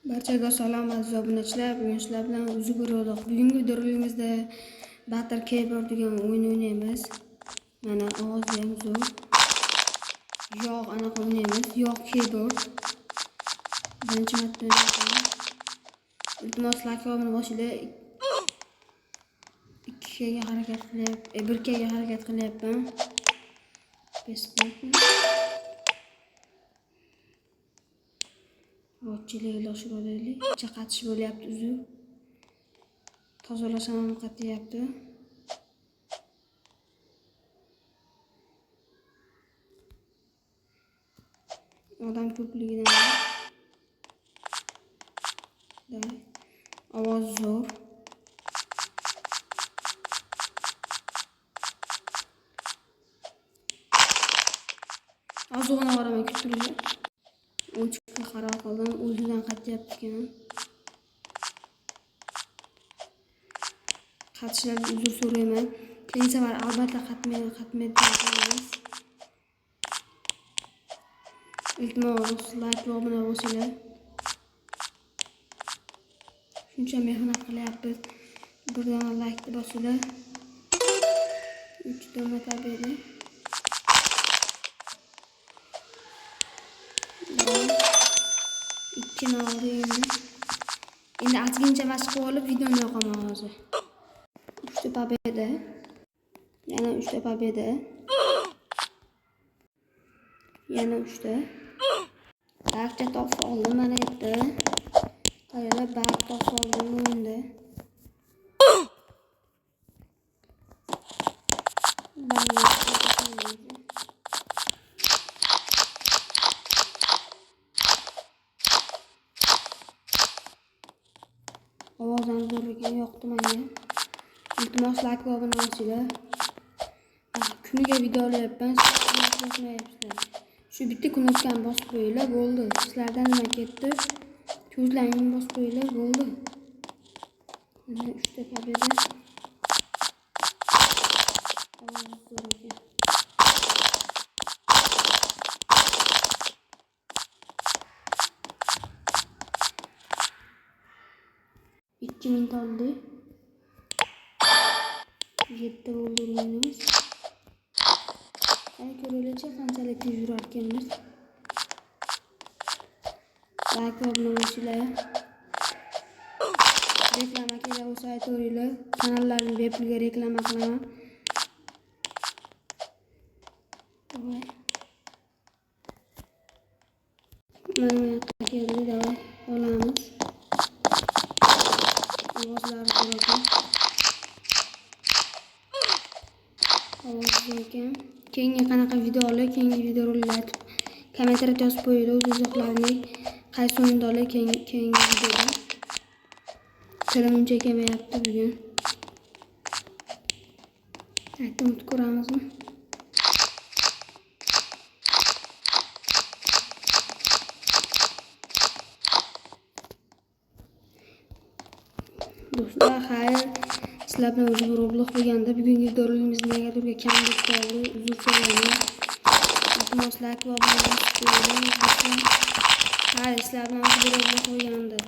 Barchaga salom aziz obunachilar. Bugun sizlar bilan Uzibir Ro'liq. Bugungi videoligimizda Battle Keyboard degan o'yin o'ynaymiz. Mana ovozi ham zo'r. Yog' anaqa o'ynaymiz. Yog' keyboard. Birinchi marta o'ynayman. Iltimos like va obuna bosinglar. 2Kga harakat qilyapman. 1Kga harakat qilyapman. Besplatно. Rotchilik oshirib olaylik. Chaqatish bo'lyapti uzun. Tozalasam ham qatyapti. Odam ko'pligidan. Davay. Ovoz zo'r. Ozg'ina boraman, kutib turinglar. O'chikka qaror qildim, o'zidan qatyapti ekan. Qatishlarga uzr so'rayman. Keyingi safar albatta qatmaydi qilamiz. Iltimos like va obuna bo'lsanglar. Shuncha mehnat qilyapmiz. Bir dona like bosinglar. 3 dona победа. Ikkini oldi endi. Endi ozgincha mashq qilib olib videoni yoqaman hozir. 3 ta победа. Yana 3 ta победа. Yana 3 ta. Barcha topib oldim mana yerda. Qaranglar, barq topib oldim o'yinda. Ovoz ham zo'r ekan, yoqdi menga. Iltimos like va obuna bo'lsanglar. Kuniga video olyapman, sizlar bosmayapsizlar. Shu bitta knopkani bosib qo'yinglar, bo'ldi. Sizlardan nima ketdi? Ko'zlaringni bosib qo'yinglar, bo'ldi. Mana 3 ta победа. Ovoz zo'r ekan. Ikki ming oldi. 7 bo'ldi o'yinimiz. Qani ko'raylikchi qanchalik tez yurar ekanmiz. Like va obuna bo'lsanglar. Reklama kerak bo'lsa aytaveringlar. Kanallarni bepulga reklama qilaman. Давай. Mana bu yoqqa keldi, давай olamiz. Ovozlari zo'r ekan. Ovoz zo'r ekan. Keyingi qanaqa video olay, keyingi video roliklar aytib kommentariyada yozib qo'yinglar o'z izohlaringizni. Qaysi o'yinda olay keyingi videoda. Tilim uncha kelmayapti bugun. Aytdim, unutib ko'ramizmi? Do'stlar, xayr. Sizlar bilan o'zi bir Roblox bo'lganda bugungi videolarimiz negadir kam bo'lib qoldi. Uzr so'rayman. Iltimos like va obuna bosib qo'yinglar. Xayr, sizlar bilan o'zi bir Roblox bo'lganda.